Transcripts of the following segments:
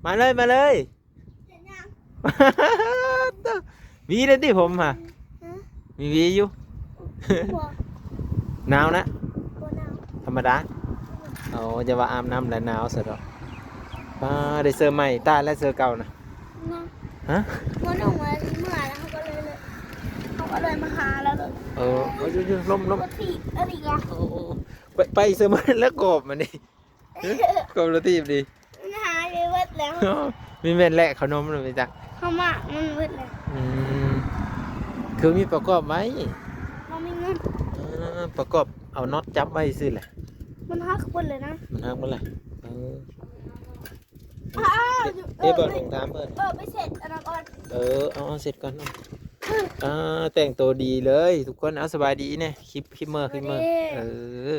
ມາເລີຍ ມາເລີຍ. ຫຍັງ? ຫວີເດ້ຕິ ຜົມຫະ? ຫະ? ມີຫວີຢູ່. ບໍ່. ໜາວນະ? ບໍ່ໜາວ. ທຳມະດາ? ໂອ້ ຢ່າວ່າອາບນ້ຳແລ້ວໜາວຊະດອກ. ປ້າ ໄດ້ເສື້ອໃໝ່ ຕາຍແລ້ວເສື້ອເກົ່ານະ. ນະ? ຫະ? ບໍ່ນຸ່ງ ວ່າຊິເມື່ອແລ້ວ ເຮົາກໍເລີຍ ເຮົາກໍເລີຍມາຫາລາວເລີຍ. ເອີ ເອົາຢູ່ໆ ລົມໆ ລົມ. ລົດຖີບອັນນີ້ກະ ໂອ້ ໄປ ໄປເສີມແລ້ວກອບມັນນີ້ ກອບລົດຖີບນີ້ ມັນຫາຍໄປເບິດແລ້ວ. ມີແມ່ນແລະເຂົ້າໜົມແລ້ວໄປຈັກ ເຮົາມາກມັນເບິດແລ້ວ. ອືມ ຄືມີປະກອບໄວ້ ບໍ່ມີເງິນ. ເອີ ປະກອບເອົານັອດຈັບໄວ້ຊື່ແຫຼະ ມັນຫັກເບິດແລ້ວນະ ມັນຫັກເບິດແລ້ວ. ເອີ ອ້າວ ເອີ ເອີ ບໍ່ ຕ້ອງຖາມເພິ່ນ. ເອີ ໄປເຊັດອັນນັ້ນກ່ອນ. ເອີ ເອົາ ເອົາເຊັດກ່ອນ. ອ່າ ແຕ່ງໂຕດີເລີຍທຸກຄົນ. ເອົາ ສະບາຍດີແດ່ ຄລິບ ຄລິບເມີ ຄລິບເມີ. ເອີ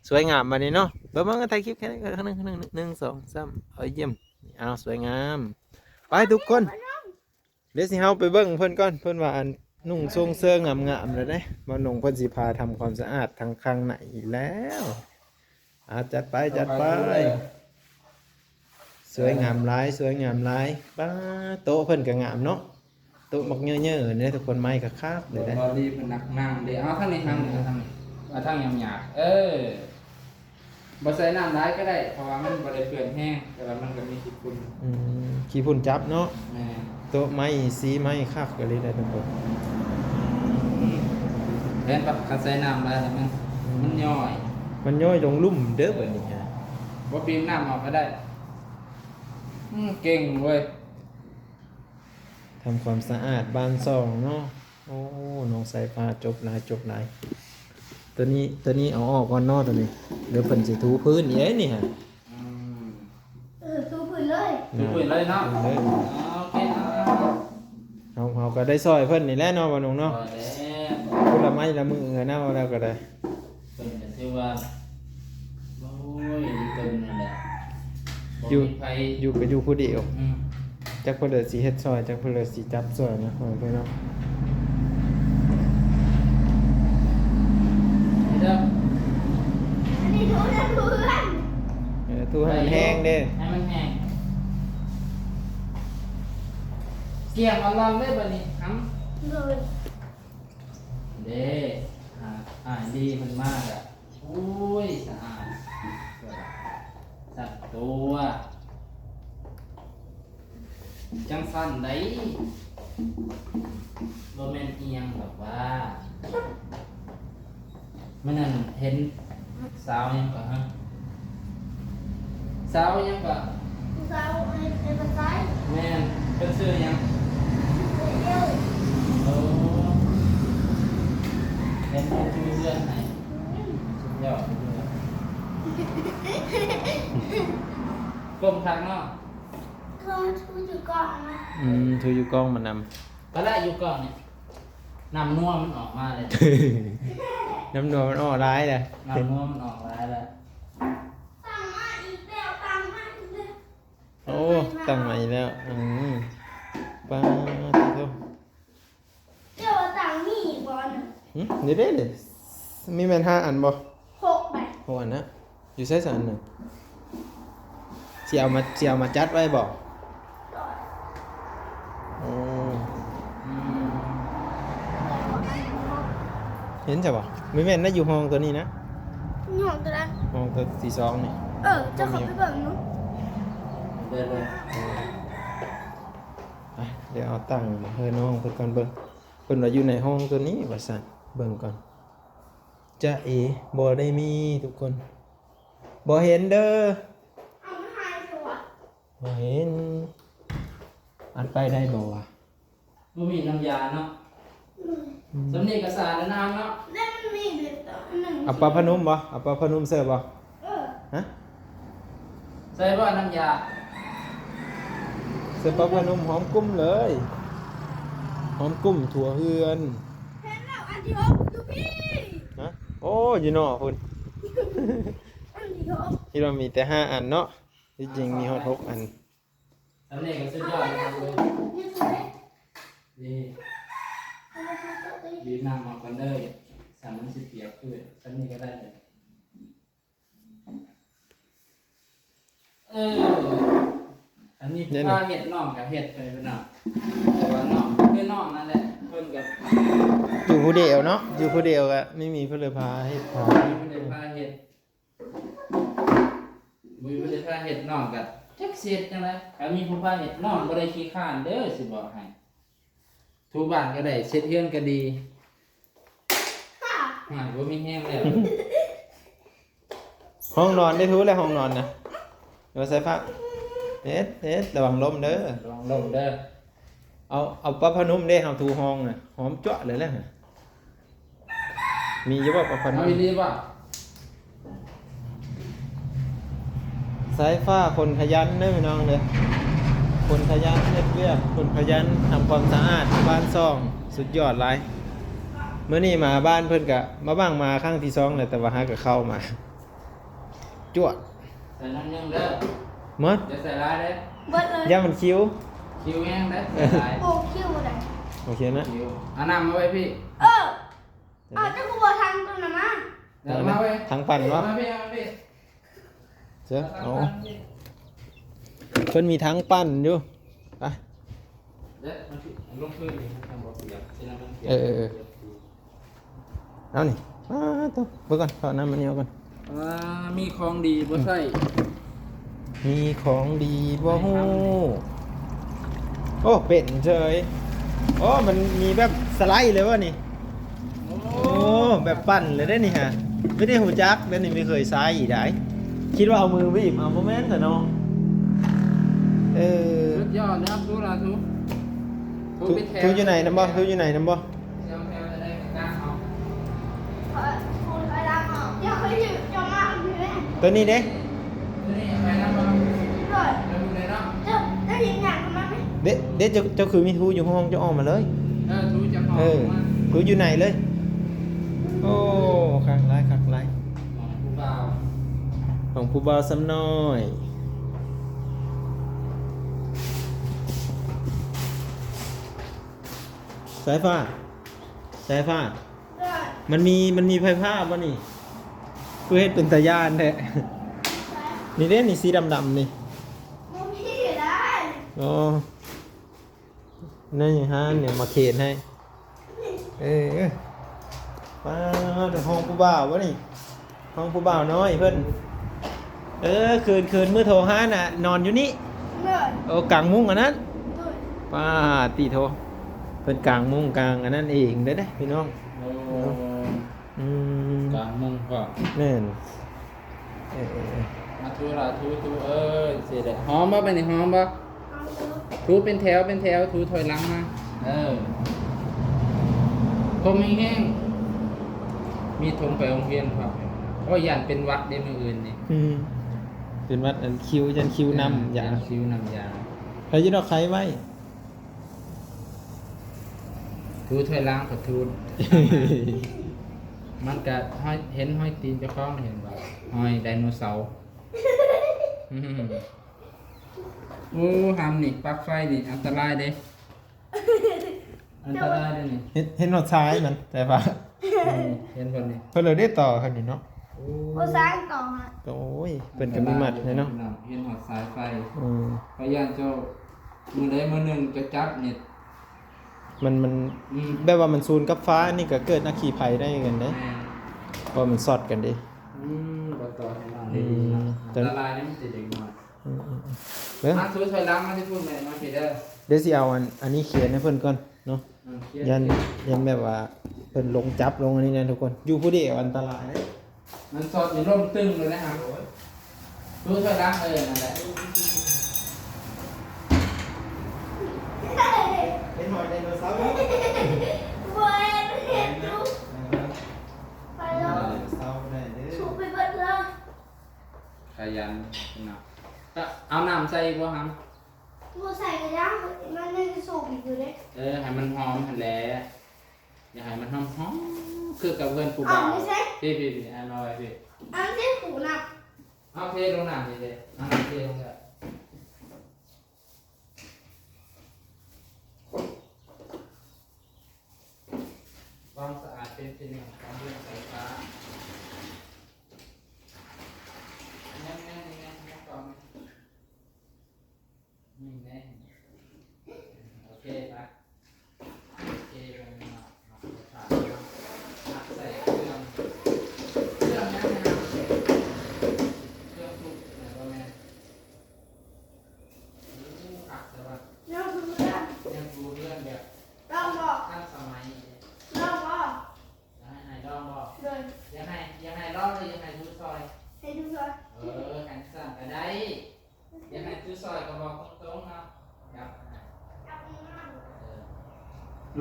ສວຍງາມບາດນີ້ເນາະ. ເບິ່ງ ເບິ່ງ ຖ່າຍຄລິບແຄ່ໜຶ່ງ ໜຶ່ງ ໜຶ່ງ ໜຶ່ງ ສອງ ສາມ ເອົາ ຢ້ຽມ. ເອົາ ສວຍງາມ ໄປທຸກຄົນ. ດຽວຊິເຮົາໄປເບິ່ງເພິ່ນກ່ອນ ເພິ່ນວ່າ ອັນ ນຸ່ງຊົງເຊີງງາມໆແລ້ວເດ້. ບ່າວໜຸ່ງເພິ່ນຊິພາທຳຄວາມສະອາດທາງຂ້າງໃນອີກແລ້ວ. ອ່າ ຈັດໄປ ຈັດໄປ. ສວຍງາມຫຼາຍ ສວຍງາມຫຼາຍ. ປ້າ ໂຕະເພິ່ນກໍງາມເນາະ ໂຕະບັກເຍີ້ໆເດ້ທຸກຄົນ. ໄມ້ກໍຄັກເດ້ ເບິ່ງ ເດ້ ບໍ່ດີເພິ່ນນັກນັ່ງເດ້. ເອົາທາງນີ້ ທາງນີ້ ເອົາທາງນີ້ ເອົາທາງຫຍາບໆ. ເອີ ບໍ່ໃສ່ນ້ຳຫຼາຍກໍໄດ້ ເພາະວ່າມັນບໍ່ໄດ້ເປື້ອນແຮງ ແຕ່ວ່າມັນກໍມີຂີ້ຝຸ່ນ. ອືມ ຂີ້ຝຸ່ນຈັບເນາະ. ແມ່ນ. ໂຕະໄມ້ ສີໄມ້ຄັກອີ່ຫຼີເດ້ທຸກຄົນ. ແມ່ນປະ ຄັນໃສ່ນ້ຳຫຼາຍແລ້ວມັນ ອືມ ມັນຍ້ອຍ ມັນຍ້ອຍລົງລຸ່ມເດີບາດນີ້. ບໍ່ປິ່ນນ້ຳອອກກໍໄດ້. ອືມ ເກັ່ງເວີຍ. ທຳຄວາມສະອາດບ້ານຊ່ອງເນາະ. ໂອ້ ນ້ອງສາຍຟ້າຈົບຫຼາຍ ຈົບຫຼາຍ. ໂຕນີ້ ໂຕນີ້ເອົາອອກກ່ອນເນາະ ໂຕນີ້ ດຽວເພິ່ນຊິຖູພື້ນອີກເດ້ນີ້ຫະ. ອືມ ເອີ ຖູພື້ນເລີຍ ຖູພື້ນເລີຍເນາະ. ເອີ ໂອເຄ ເອົາ ເຮົາ ເຮົາກໍໄດ້ຊ່ອຍເພິ່ນນີ້ແຫຼະເນາະ ບ່າວໜຸ່ງເນາະ. ຄົນລະໄມ້ລະມືນະ ເວົ້າແລ້ວກໍໄດ້. ເພິ່ນກໍຖືວ່າ ໂອ້ຍ ເພິ່ນນັ້ນແຫຼະ ຢູ່ ບໍ່ມີໃຜ ຢູ່ກໍຢູ່ຜູ້ດຽວ. ອືມ ຈັກເພິ່ນເລີຍຊິເຮັດຊ່ອຍ ຈັກເພິ່ນເລີຍຊິຈັບຊ່ອຍນະ ພໍ່ແມ່ພີ່ນ້ອງ. ເດີ ອັນນີ້ຖູ ຖູເຮືອນ ເອີ ຖູໃຫ້ມັນແຫ້ງເດ້ ໃຫ້ມັນແຫ້ງ. ກ້ຽງອາລອນເລີຍບາດນີ້ ຫຳ. ໂດຍ. ເດ້ ອ່າ ອ້າຍລີເພິ່ນມາກະ ໂອ້ຍ ສະອາດ ສັກຕົວ ຈັ່ງຊັ້ນໃດ ບໍ່ແມ່ນອີ່ຫຍັງດອກວ່າ. ມື້ນັ້ນເຫັນສາວຫຍັງເກາະ ຮະ? ສາວຫຍັງເກາະ? ສາວເອ ເອປາໄຊ. ແມ່ນ. ເພິ່ນຊື່ຫຍັງ? ເອວ. ໂອ້ ເຫັນເພິ່ນຢູ່ເຮືອນໃຫ້. ອືມ ສຸດຍອດເລີຍ. ກົ້ມຄັກເນາະ. ເຂົາຖູຢູ່ກ້ອງນະ. ອືມ ຖູຢູ່ກ້ອງມານຳ. ກະລະຢູ່ກ້ອງນີ້ ນ້ຳນົວມັນອອກມາແລ້ວ. ນ້ຳນົວມັນອອກຫຼາຍແລ້ວ. ນ້ຳນົວມັນອອກຫຼາຍແລ້ວ. ຕັ້ງມາອີກແລ້ວ ຕັ້ງມາອີກແລ້ວ. ໂອ້ ຕັ້ງມາອີກແລ້ວ. ອືມ ປາດໂທ້. ເຈົ້າວ່າຕັ້ງມີບໍ່ນະ? ຫຶ? ນີ້ເດ້ ນີ້ ມີແມ່ນຫ້າອັນບໍ່? ຫົກໃບ. ຫົກອັນນະ. ຢູ່ໃສສະອັນໜຶ່ງ? ຊິເອົາມາ ຊິເອົາມາຈັດໄວ້ບໍ່? ໂອ້ ເຫັນຊະບໍ່? ບໍ່ແມ່ນນະ ຢູ່ຫ້ອງຕົວນີ້ນະ. ຫ້ອງຕົວໃດ? ຫ້ອງຕົວທີສອງນີ້. ເອີ ເຈົ້າເຂົ້າໄປເບິ່ງເນາະ. ໄດ້ເລີຍ. ເອີ ໄປ ດຽວເອົາຕັ້ງໃຫ້ນ້ອງເພິ່ນກ່ອນເບິ່ງ. ເພິ່ນວ່າຢູ່ໃນຫ້ອງຕົວນີ້ວ່າຊັ້ນ. ເບິ່ງກ່ອນ. ຈະເອ ບໍ່ໄດ້ມີທຸກຄົນ. ບໍ່ເຫັນເດີ. ເອົາມາໃຫ້ຕົວະ. ບໍ່ເຫັນ. ອັນໄປໄດ້ບໍ່ວະ? ບໍ່ມີນ້ຳຢາເນາະ. ອືມ ອືມ ສ່ຳນີ້ກໍສະອາດແລ້ວນາງເນາະ. ແລ້ວມັນມີແບບອັນນັ້ນ ເອົາປາພະນົມບໍ່? ເອົາປາພະນົມໃສ່ບໍ່? ເອີ ຮະ? ໃສ່ບໍ່ນ້ຳຢາ? ໃສ່ປາພະນົມ ຫອມກຸ້ມເລີຍ ຫອມກຸ້ມທົ່ວເຮືອນ. ເຫັນແລ້ວ ອັນທີຫົກຢູ່ພີ້. ຮະ? ໂອ້ ຢູ່ນອກພຸ້ນ. ອັນທີຫົກ ຄິດວ່າມີແຕ່ຫ້າອັນເນາະ ທີ່ຈິງມີຮອດຫົກອັນ. ອັນນີ້ກໍສຸດຍອດແລ້ວເວີຍ. ນີ້ ບີບນ້ຳອອກກ່ອນເດີ ຊັ້ນມັນຊິປຽກຄື ຊັ້ນນີ້ກໍໄດ້ເລີຍ. ເອີ ໄປ ອັນນີ້ຜູ້ພາເຮັດ ນ້ອງກໍເຮັດໄປເນາະ ແຕ່ວ່ານ້ອງຄືນ້ອງນັ້ນແຫຼະ ເພິ່ນກໍຢູ່ຜູ້ດຽວເນາະ ຢູ່ຜູ້ດຽວກໍມີມີເພິ່ນເລີຍພາເຮັດ ພາມີເພິ່ນເລີຍພາເຮັດ ມີເພິ່ນເລີຍພາເຮັດ ນ້ອງກໍຈັກຊິເຮັດຈັ່ງໃດ ກໍມີຜູ້ພາເຮັດ ນ້ອງບໍ່ໄດ້ຂີ້ຄ້ານເດີ ຊິບອກໃຫ້ ຖູບ້ານກໍໄດ້ ເຊັດເຮືອນກໍດີ ຫາຍ ບໍ່ມີແຮງແລ້ວ. ຫ້ອງນອນໄດ້ ຖູແລ້ວຫ້ອງນອນນະ ວ່າໃສ່ຜ້າ ເຮັດ ເຮັດ ລະວັງລົ້ມເດີ ລະວັງລົ້ມເດີ. ເອົາ ເອົາປາຜ້ານຸ້ມເດ້ ເຮົາຖູຫ້ອງນະ ຫອມຈັ້ວະເລີຍແຫຼະ. ມີຢູ່ບໍ່ປາຜ້ານຸ້ມ? ເອົາອີ່ຫຼີບໍ່? ສາຍຟ້າຄົນຂະຫຍັນເດີພີ່ນ້ອງເດີ ຄົນຂະຫຍັນເຮັດວຽກ ຄົນຂະຫຍັນທຳຄວາມສະອາດບ້ານຊ່ອງ ສຸດຍອດຫຼາຍ. ມື້ນີ້ມາບ້ານເພິ່ນກະມາບ້າງມາຄັ້ງທີສອງແລ້ວ ແຕ່ວ່າຫາກະເຂົ້າມາ ຈວດ ໃສ່ໜ້ອຍໜຶ່ງເດີ ໝົດ ຢ່າໃສ່ຫຼາຍເດີ ເບິດເລີຍ ຢ້ານມັນຄິວ ຄິວແຮງເດີ ໃສ່ຫຼາຍ ໂອ້ ຄິວເດີ ໂອເຄນະ ຄິວ ເອົານ້ຳມາໄວ້ພີ້ ເອີ ເອົາ ເຈົ້າຄືບໍ່ທັງຕົວນັ້ນມາ ເອົາມາເວີຍ ຖັງປັ່ນເນາະ ເອົາມາພີ້ ເອົາມາພີ້ ເຈົ້າ ເອົາ ເພິ່ນມີຖັງປັ່ນຢູ່ ໄປ ເດີ ມັນຊິລົງພື້ນນີ້ ມັນບໍ່ປຽກ ຊິນຳມັນປຽກ ເອີ ເອີ ເອີ ເອົານີ້ ປາດໂທ້ ເບິ່ງກ່ອນ ເອົານ້ຳອັນນີ້ອອກກ່ອນ ອ່າ ມີຂອງດີບໍ່ໃຊ້ ມີຂອງດີບໍ່ຮູ້ ໂອ້ ເປັນເສີຍ ໂອ້ ມັນມີແບບສະໄລເລີຍວະນີ້ ໂອ້ ໂອ້ ແບບປັ່ນເລີຍເດ້ນີ້ຫາ ບໍ່ໄດ້ຮູ້ຈັກເດ້ນີ້ ບໍ່ເຄີຍໃຊ້ໄດ໋ ຄິດວ່າເອົາມືບີບ ເອົາ ບໍ່ແມ່ນຊະເນາະ ເອີ ສຸດຍອດເລີຍ ຖູລະຖູ ຖູ ຖູຢູ່ໃນນຳບໍ່ ຖູຢູ່ໃນນຳບໍ່? ຕົວນີ້ເດ້ ເດ້ ເດ້ ເຈົ້າ ເຈົ້າຄືມີຖູຢູ່ຫ້ອງ ເຈົ້າອອກມາເລີຍ ເອີ ຖູຈາກຫ້ອງ ເອີ ຖູຢູ່ໃນເລີຍ ໂອ້ ຄັກຫຼາຍ ຄັກຫຼາຍ ຂອງຜູ້ບ່າວ ຂອງຜູ້ບ່າວສ່ຳນ້ອຍ. ສາຍຟ້າ ສາຍຟ້າ ມັນມີ ມັນມີໄຟຟ້າບໍ່ນີ້? ຄືເຮັດເປັນຕາຢ້ານແທ້ ນີ້ເດ້ ນີ້ສີດຳໆນີ້ ບໍ່ມີກໍໄດ້ ອໍ ໃນຮ້ານນີ້ມາເຂນໃຫ້ ເອີ ປາດ ຫ້ອງຜູ້ບ່າວບໍ່ນີ້? ຂອງຜູ້ບ່າວນ້ອຍເພິ່ນ ເອີ ຄືນ ຄືນມື້ໂທຫານະ ນອນຢູ່ນີ້ ໂອ້ ກາງມຸ້ງອັນນັ້ນ ປາດຕິໂທ ເພິ່ນກາງມຸ້ງກາງອັນນັ້ນເອງເດ້ ພີ່ນ້ອງ ໂອ້ ອືມ ກາງມຸ້ງພ້ອມ ແມ່ນ ເອີ ເອີ ເອີ ມາຖູລະຖູ ຖູ ເອີ ຊິໄດ້ ຫອມບໍ່ ບາດນີ້ຫອມບໍ່? ຖູເປັນແຖວເປັນແຖວ ຖູຖອຍຫຼັງມາ ເອີ ຄົມແຮງໆ ມີຖົງໄປໂຮງຮຽນພ້ອມ ໂອ້ຍ ຢ້ານເປັນຫວັດເດ້ມື້ອື່ນນີ້ ອືມ ເປັນຫວັດ ອັນ ຄິວ ຢ້ານຄິວນຳ ເອີ ຢ້ານ ຢ້ານຄິວນຳຢາ ໃຜຈະດອກໄຂ້ໄວ້ ຖູຖອຍຫຼັງກໍຖູ ມັນກະຮອຍ ເຫັນຮອຍຕີນເຈົ້າຂອງ ເຫັນບໍ່ ຮອຍໄດໂນເສົາ ໂອ້ ຫຳນີ້ ປັກໄຟນີ້ ອັນຕະລາຍເດ້ ອັນຕະລາຍເດ້ນີ້ ເຫັນ ເຫັນຮອດສາຍມັນ ແຕ່ວ່າ ເຫັນເພິ່ນນີ້ ເພິ່ນເລີຍໄດ້ຕໍ່ກັນຢູ່ເນາະ ໂອ້ ບໍ່ສາຍຕໍ່ຫະ ໂອ້ຍ ເພິ່ນກໍມີມັດໃຫ້ເນາະ ເຫັນຮອດສາຍໄຟ ເອີ ຂ້ອຍຢ້ານເຈົ້າ ມື້ໃດມື້ໜຶ່ງຈະຈັບນີ້ ມັນ ມັນ ອືມ ແບບວ່າມັນສູນກັບຟ້ານີ້ກໍເກີດອັກຄີໄພໄດ້ຄືກັນເດ້ ແມ່ນ ເພາະມັນຊັອດກັນເດ້ ອືມ ບໍ່ຕໍ່ໃຫ້ນ້ອງໄດ້ດີເນາະ ອືມ ອັນຕະລາຍນຳຊິເດັກນ້ອຍ ອືມ ອືມ ອືມ ເບິ່ງ ມາຖູຖອຍຫຼັງມາທີ່ພຸ້ນແມ່ ມາພີ້ເດີ ດຽວຊິເອົາອັນ ອັນນີ້ຂຽນໃຫ້ເພິ່ນກ່ອນເນາະ ອືມ ຂຽນ ຢ້ານ ຂຽນ ຢ້ານແບບວ່າເພິ່ນລົງຈັບລົງອັນນີ້ນະທຸກຄົນ ຢູ່ຜູ້ດຽວອັນຕະລາຍເດ້ ມັນສອດນີ້ລົ້ມຕຶ້ງເລີຍນະ ໂອ້ຍ ດູຖອຍຫຼັງ ເອີ ນັ້ນແຫຼະ ເຫັນຮອຍໄດໂນເສົາບໍ່? ບໍ່ເຫັນ ເຫັນຢູ່ ໄປລອງ ໄດໂນເສົາໄດ້ເດີ ສູບໄປເບິດເລີຍ ຂະຫຍັນເນາະ ເອົານ້ຳໃສ່ອີກບໍ່ຫຳ? ບໍ່ໃສ່ກໍໄດ້ ມັນຍັງສູບຢູ່ເດ້ ເອີ ໃຫ້ມັນຫອມຫັ້ນແຫຼະ ຢາກໃຫ້ມັນຫອມໆ ຄືກັບເຮືອນຜູ້ບ່າວ ເອົານີ້ໃສ່ ພີ້ໆ ອັນເອົາໄວ້ພີ້ ອັນໃສ່ຂູນນະ ເອົາເທລົງນ້ຳນີ້ເດ້ ເອົານ້ຳເທລົງເດີ ຄວາມສະອາດເປັນທີໜຶ່ງຂອງເລື່ອງໃສ່ຜ້າ ແມ່ນໆ ແມ່ນໆ ແມ່ນຕ້ອງ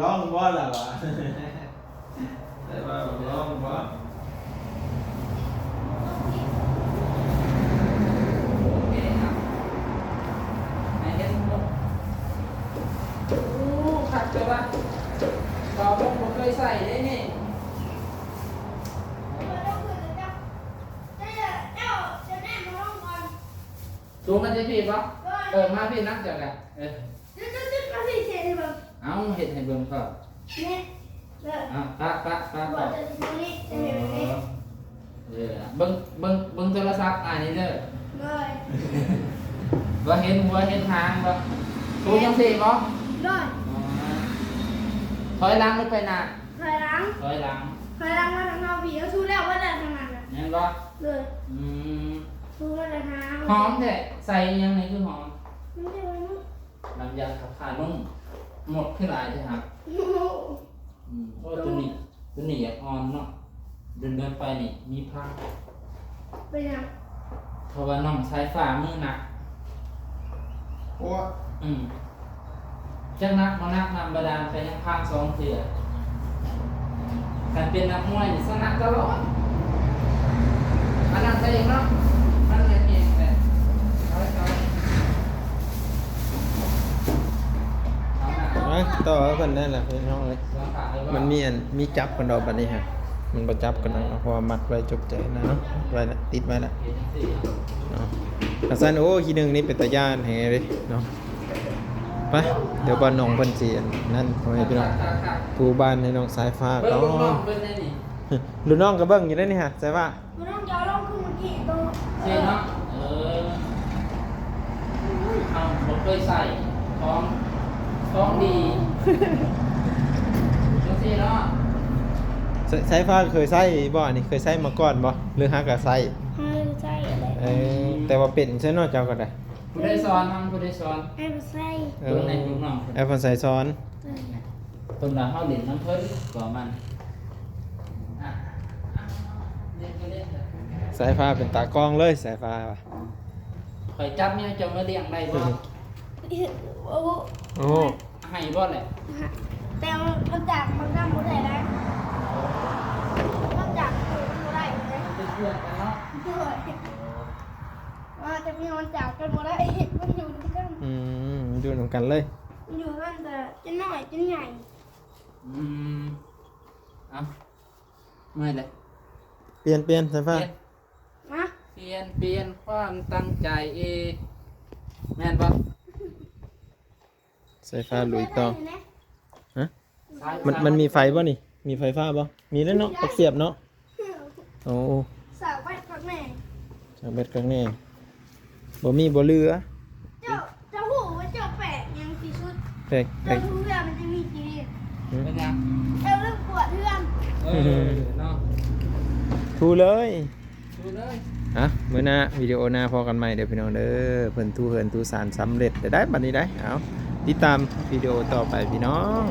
ລອງບໍ່ລະວະ? ແຕ່ວ່າລອງບໍ່? ໂອ້ ຄັກແຕ່ວ່າ ເຂົາບໍ່ເຄີຍໃສ່ເດ້ນີ້. ສູງມາຈາກພີ້ບໍ່? ເອີ ມາພີ້ນຳເຈົ້າກະ ເອີ ເອົາເຮັດໃຫ້ເບິ່ງກ່ອນ ນີ້ ເອີ ປະ ປະ ປະ ເບິ່ງ ເບິ່ງ ເບິ່ງໂທລະສັບອ້າຍນີ້ເດີ ວ່າເຫັນຫົວເຫັນຫາງບໍ່? ສູງຈັ່ງຊີ້ບໍ່? ຖອຍຫຼັງຫຼືໄປໜ້າ? ຖອຍຫຼັງ ຖອຍຫຼັງ ຖອຍຫຼັງມາທາງເຮົາພີ້ ເຮົາສູແລ້ວວ່າແລ້ວທາງນັ້ນນະ ແມ່ນບໍ່? ເອີ ອືມ ສູມາແຕ່ທາງ ຫອມແທ້ ໃສ່ອີ່ຫຍັງນີ້ຄືຫອມ? ມັນຈະວ່າ ນ້ຳຢາຂ້ານົມ ໝົດຄືຫຼາຍແທ້ຫະ? ອືມ ໂອ້ ໂຕນີ້ ໂຕນີ້ຢາກອ່ອນເນາະ ດົນໆໄປນີ້ມີພັງ ເປັນຫຍັງ? ເພາະວ່ານ້ອງສາຍຟ້າມືໜັກ ໂອ້ ອືມ ຈັກໜັກບໍ່ໜັກ ນ້ຳບາດານກະຍັງພັງສອງເທື່ອ ຄັນເປັນນັກມວຍນີ້ຊະນະຕະຫຼອດ ອັນນັ້ນໃສ່ອີກເນາະ ມັນຍັງເອງແຫຼະ ເອົາໄວ້ ເອົາໄວ້ ເອົາໜ້າ ໄປຕໍ່ເພິ່ນນັ້ນແຫຼະພີ່ນ້ອງເອີຍ ມັນມີອັນ ມີຈັບກັນດອກບັດນີ້ຮະ ມັນບໍ່ຈັບກັນດອກ ເພາະວ່າມັດໄວ້ຈົກໃຈນະເນາະ ໄວ້ລະ ຕິດໄວ້ລະເນາະ ກະຊັ້ນ ໂອ້ ຂີ້ໜຶ່ງນີ້ເປັນຕາຢ້ານແຮງເດ້ເນາະ. ໄປ ດຽວບ່າວໜົງເພິ່ນຊິອັນນັ້ນ ພໍ່ແມ່ພີ່ນ້ອງ ປູບ້ານໃຫ້ນ້ອງສາຍຟ້າກ່ອນ ເບິ່ງລູກນ້ອງເພິ່ນແດ່ນີ້ ລຸ້ນນ້ອງກະເບິ່ງຢູ່ເດ້ນີ້ຮະ ສາຍຟ້າ ລຸ້ນນ້ອງຈະເອົາລົງຄືມື້ກີ້ໂຕ ຊີ້ເນາະ ເອີ ເຮົາບໍ່ເຄີຍໃສ່ຂອງ ຂອງດີ ຈັ່ງຊີ້ເນາະ ສາຍ ສາຍຟ້າເຄີຍໃຊ້ບໍ່ ອັນນີ້ເຄີຍໃຊ້ມາກ່ອນບໍ່ ຫຼືຫາກະໃຊ້? ເຄີຍໃຊ້ແຫຼະ ເອີ ແຕ່ວ່າເປັນຊັ້ນເນາະ ເຈົ້າກະໄດ້ ຜູ້ໃດສອນ ທາງຜູ້ໃດສອນ? ອ້າຍບຸນໄຊ ເອີ ເບິ່ງໃນລູກນ້ອງເພິ່ນ ອ້າຍບຸນໄຊສອນ ເອີ ເພິ່ນວ່າເຮົາຫຼິ້ນນຳເພິ່ນກວ່າມັນ ສາຍຟ້າເປັນຕາກ້ອງເລີຍ ສາຍຟ້າວ່າ ຂ້ອຍຈັບເມຍເຈົ້າມາລ້ຽງໄດ້ບໍ່? ໂອ້ ໂອ້ ໃຫ້ບໍ່ແຫຼະ? ແຕ່ວ່າມັນຈາກມັນນຳບໍ່ໄດ້ໄດ໋ ມັນຈາກມັນບໍ່ໄດ້ເດ້ ເປັນເພື່ອນກັນເນາະ ໂດຍ ວ່າແຕ່ເມຍມັນຈາກກັນບໍ່ໄດ້ ມັນຢູ່ນຳກັນ ອືມ ຢູ່ນຳກັນເລີຍ ມັນຢູ່ນຳກັນແຕ່ຈົນນ້ອຍຈົນໃຫຍ່ ອືມ ເອົາ ເມື່ອຍແຫຼະ ປ່ຽນ ປ່ຽນ ສາຍຟ້າ ປ່ຽນ ມາ ປ່ຽນ ປ່ຽນຄວາມຕັ້ງໃຈ ແມ່ນບໍ່? ສາຍຟ້າລຸຍຕໍ່ ຮະ? ມັນ ມັນມີໄຟບໍ່ນີ້? ມີໄຟຟ້າບໍ່? ມີແລ້ວເນາະ ປັກສຽບເນາະ ໂອ້ ສາກແບັດຄັກແນ່ ສາກແບັດຄັກແນ່ ບໍ່ມີບໍ່ເຫຼືອ ເຈົ້າ ເຈົ້າຮູ້ວ່າເຈົ້າແປກຫຍັງທີ່ສຸດ? ແປກ ແປກ ເຈົ້າທຸເຮືອນມັນຈະມີຂີ້ດິນ ເປັນຫຍັງ? ເຈົ້າລືມກວດເຮືອນ ເອີ ເນາະ ທູເລີຍ ທູເລີຍ ອ່ະ ມື້ໜ້າ ວິດີໂອໜ້າພໍ້ກັນໃໝ່ເດີພີ່ນ້ອງເດີ ເພິ່ນທູເຮືອນທູຊານສຳເລັດໄດ້ບັດນີ້ໄດ໋ ເອົາ ຕິດຕາມວິດີໂອຕໍ່ໄປພີ່ນ້ອງ.